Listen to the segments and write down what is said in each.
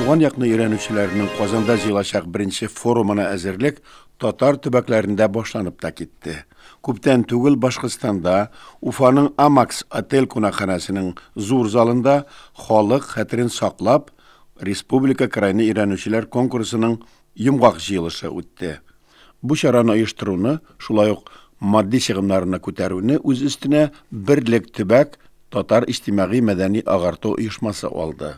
Туган якны өйрәнүчеләрнең Казанда җыелачак беренче форумына әзерлек татар төбәкләрендә башланып та китте. Күптән түгел Башкортстанда Уфаның Амакс отель кунакханәсенең зур залында халык хәтерен саклап республика крайны өйрәнүчеләр конкурсының йомгак җыелышы үтте. Бу чараны оештыруны, шулай ук матди чыгымнарны күтәрүне үз өстенә Берлек төбәк татар иҗтимагый мәдәни агарту оешмасы алды.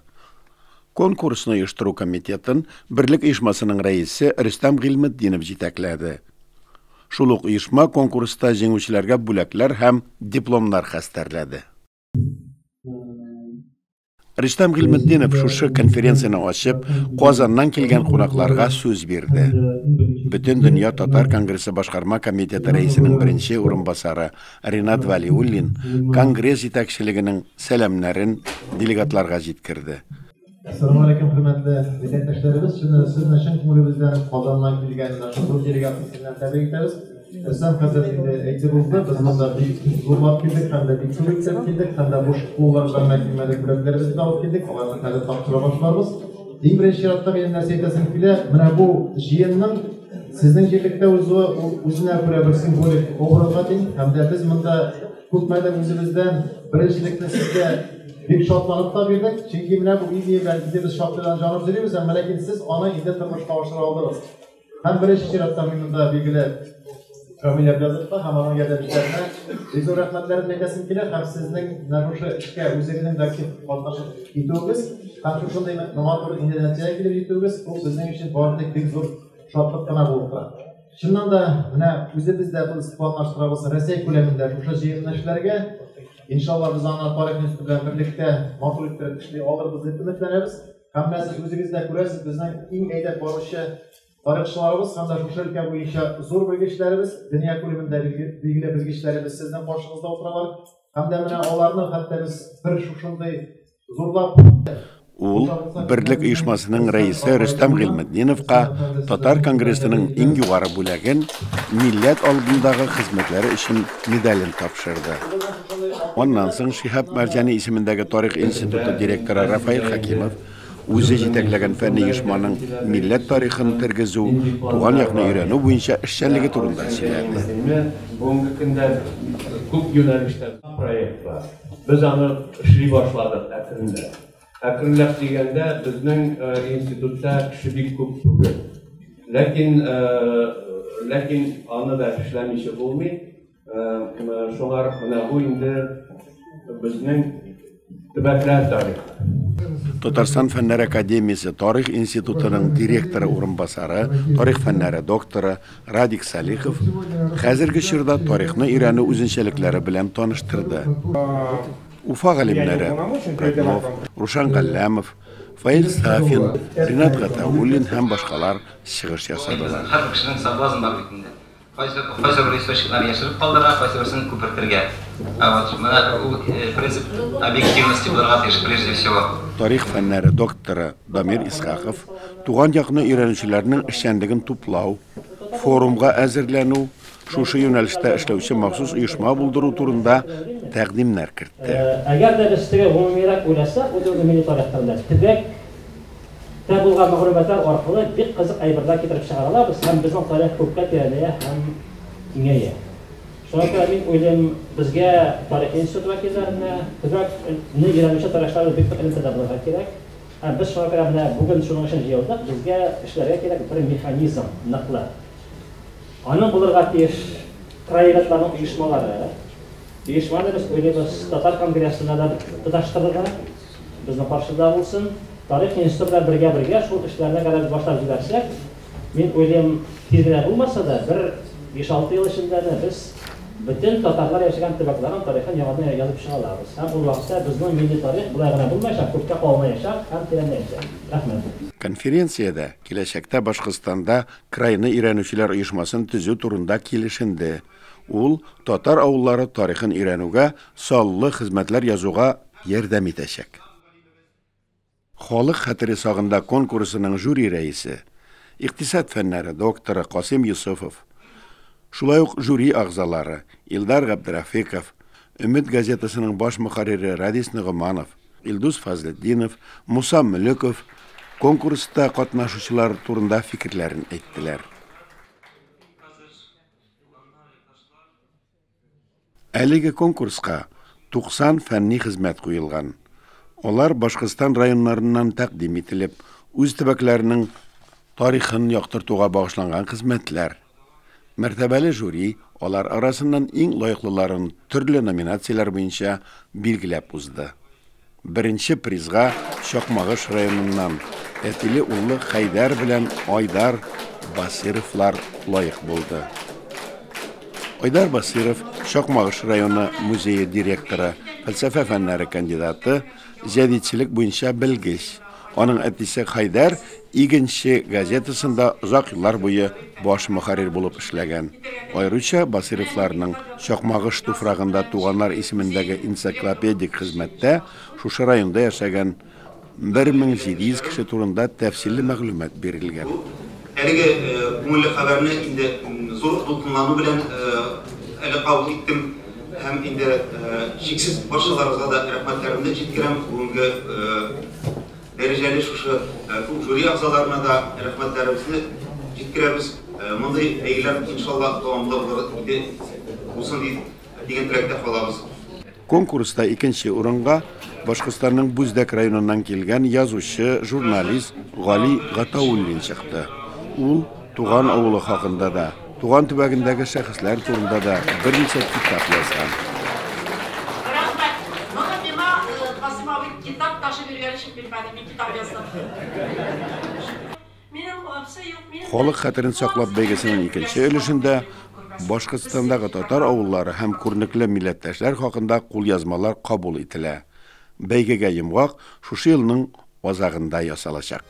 Конкурсны оештыру комитетын Берлек оешмасының рәисе Рөстәм Гыйльметдинов җитәкләде. Шул ук оешма конкурста җиңүчеләргә бүләкләр һәм дипломнар хәстәрләде. Рөстәм Гыйльметдинов шушы конференцияне ачып, Казаннан килгән кунакларга сүз бирде. Бөтен дөнья татар конгрессы башкарма комитеты рәисенең беренче урынбасары Ринат Вәлиуллин конгресс җитәкчелегенең сәламнәрен делегатларга җиткерде. Ассаламу алейкум, хөрмәтле милләттәшләребез. Чын сезне чын күңелебездән Казаннан килгән менә шул делегация белән тәбрик итәбез. Рөстәм хәзрәт инде әйтеп узды, без монда бик зурлап килдек һәм дә бик күп итеп килдек һәм дә буш куллар белән генә килмәдек, бүләкләребезне дә алып килдек, аларны хәзер тапшыра башларбыз. Иң беренче чиратта минем нәрсә әйтәсем килә, менә бу җыенның сезнең җирлектә узуы ул үзенә күрә бер символик образга тиң һәм дә без монда күпмедер үзебездән беренчелекне сезгә бик шатланып та бирдек, чөнки менә бу идея белән инде без шактыйдан җанып йөрибез, әмма ләкин сез аны инде тормышка ашыра алдыгыз. Һәм беренче чиратта мин монда билгеле Рамил Әблязовка һәм аның ярдәмчеләренә бик зур рәхмәтләремне әйтәсем килә һәм сезнең менә шушы эшкә үзегезнең дә актив катнашып китүегез һәм шушындый матур инде нәтиҗәгә килеп җитүегез, ул безнең өчен бары тик бик зур шатлык кына булып тора. Чыннан да, менә үзебез дә без планлаштырабыз Рәсәй күләмендә шушы җыенны эшләргә. Иншалла, без аны тарих институты белән берлектә матур иттереп эшли алырбыз дип өметләнәбез. Һәм менә сез үзегез дә күрәсез, безнең иң әйдәп баручы тарихчыларыбыз һәм дә шушы өлкә буенча зур белгечләребез, дөнья күләмендә билгеле белгечләребез сезнең каршыгызда утыралар. Һәм дә менә аларны хәтта без бер шушындый зурлап Ул Берлек оешмасының рәисе Рөстәм Гыйльметдиновка Татар конгрессының иң югары бүләген милләт алдындагы хезмәтләре өчен медален тапшырды. Аннан соң Шиһаб Мәрҗани исемендәге тарих институты директоры Рафаэль Хәкимов үзе җитәкләгән фәнни оешманың милләт тарихын тергезү, туган якны өйрәнү буенча эшчәнлеге турында сөйләде. Бүгенге көндә күп юнәлештә проект бар. Без аны эшли башладык әкренләп. Әкренләп дигәндә, безнең институтта кеше бик күп түгел. Ләкин ләкин аны да эшләмичә булмый. Шуңар менә бу инде безнең төбәкләр тарихы. Татарстан Фәннәр академиясе Тарих институтының директоры урынбасары, тарих фәннәре докторы Радик Салихов хәзерге чорда тарихны өйрәнү үзенчәлекләре белән таныштырды. Уфа галимнәре Роднов, Рушан Галләмов, Фаил Сафин, Ринат Гатауллин һәм башкалар чыгыш ясадылар. Һәрбер кешенең соблазн бар бит инде. Кайсы кайсы бер источникларны яшереп калдырырга, кайсы берсен күпертергә. А вот менә ул принцип объективности булырга тиеш прежде всего. Тарих фәннәре докторы Дамир Исхаков туган якны өйрәнүчеләрнең эшчәнлеген туплау, форумга әзерләнү, шушы юнәлештә эшләүче махсус оешма булдыру турында тәкъдимнәр кертте. Әгәр дә без теге гомумирәк уйласак, үзебезнең милли тарих турында, төбәк тә булган мәгълүматлар аркылы бик кызык әйберләр китереп чыгара алабыз һәм безнең тарих күпкә тирәнәя һәм киңәя. Шуңа күрә мин уйлыйм, безгә тарих институты вәкилләренә, төбәкне өйрәнүче тарихчылар белән бик нык элемтәдә булырга кирәк. Һәм без шуңа күрә менә бүген шуның өчен җыелдык, безгә эшләргә кирәк бер механизм ныклы. Аның булырга тиеш краеведларның оешмалары. Оешманы без уйлыйбыз татар конгрессына да тоташтырырга, безнең каршыда булсын. Тарих институты белән бергә-бергә шул эшләрне әгәр без башлап җибәрсәк, мин уйлыйм, тиз генә булмаса да, бер 5-6 ел эчендә дә без бөтен татарлар яшәгән төбәкләрнең тарихын яңадан язып чыга алабыз. Һәм ул вакытта безнең милли тарих болай гына булмаячак, күпкә калынаячак һәм тирәнәячәк. Рәхмәт. Конференциядә киләчәктә Башкортстанда крайны өйрәнүчеләр оешмасын төзү турында килешенде. Ул татар авыллары тарихын өйрәнүгә саллы хезмәтләр язуга ярдәм итәчәк. Халык хәтере сагында конкурсының жюри рәисе, икътисад фәннәре докторы Касыйм Йосыфов, шулай ук жюри әгъзалары Илдар Габдрафиков, Өмет газетасының баш мөхәррире Радис Ногыманов, Илдус Фазлетдинов, Муса Мөлеков конкурста катнашучылар турында фикерләрен әйттеләр. Әлеге конкурска 90 фәнни хезмәт куелган. Алар Башкортстан районнарыннан тәкъдим ителеп, үз төбәкләренең тарихын яктыртуга багышланган хезмәтләр. Мәртәбәле жюри алар арасыннан иң лаеклыларын төрле номинацияләр буенча билгеләп узды. Беренче призга Чакмагыш районыннан әтиле уллы Хәйдәр белән Айдар Басыйровлар лаек булды. Айдар Басыйров Чакмагыш районы музее директоры, фәлсәфә фәннәре кандидаты, җәдитчелек буенча белгеч. Аның әтисе Хайдар Игенче газетасында озак еллар буе баш мөхәррир булып эшләгән. Аеруча Басыйровларның Чакмагыш туфрагында туганнар исемендәге энциклопедик хезмәттә шушы районда яшәгән 1700 кеше турында тәфсилле мәгълүмат бирелгән. Әлеге күңелле хәбәрне инде зур дулкынлану белән әле кабул иттем һәм инде чиксез барчаларыгызга да рәхмәтләремне җиткерәм. Бүгенге дәрәҗәле шушы күп жюри әгъзаларына да рәхмәтләребезне җиткерәбез. Мондый бәйгеләр иншалла дәвамлы булыр иде, булсын дигән теләктә калабыз. Конкурста икенче урынга Башкортстанның Бүздәк районыннан килгән язучы, журналист Гали Гатауллин чыкты. Ул туган авылы хакында да, туган төбәгендәге шәхесләр турында да берничә китап язган. Рәхмәт. Моны миңа Касым абый китап ташып йөргән өчен бирмәде, мин китап яздым. Минем абзый юк, минем Халык хәтерен саклап бәйгесенең икенче өлешендә Башкортстандагы татар авыллары һәм күренекле милләттәшләр хакында кулъязмалар кабул ителә. Бәйгегә йомгак шушы елның азагында ясалачак.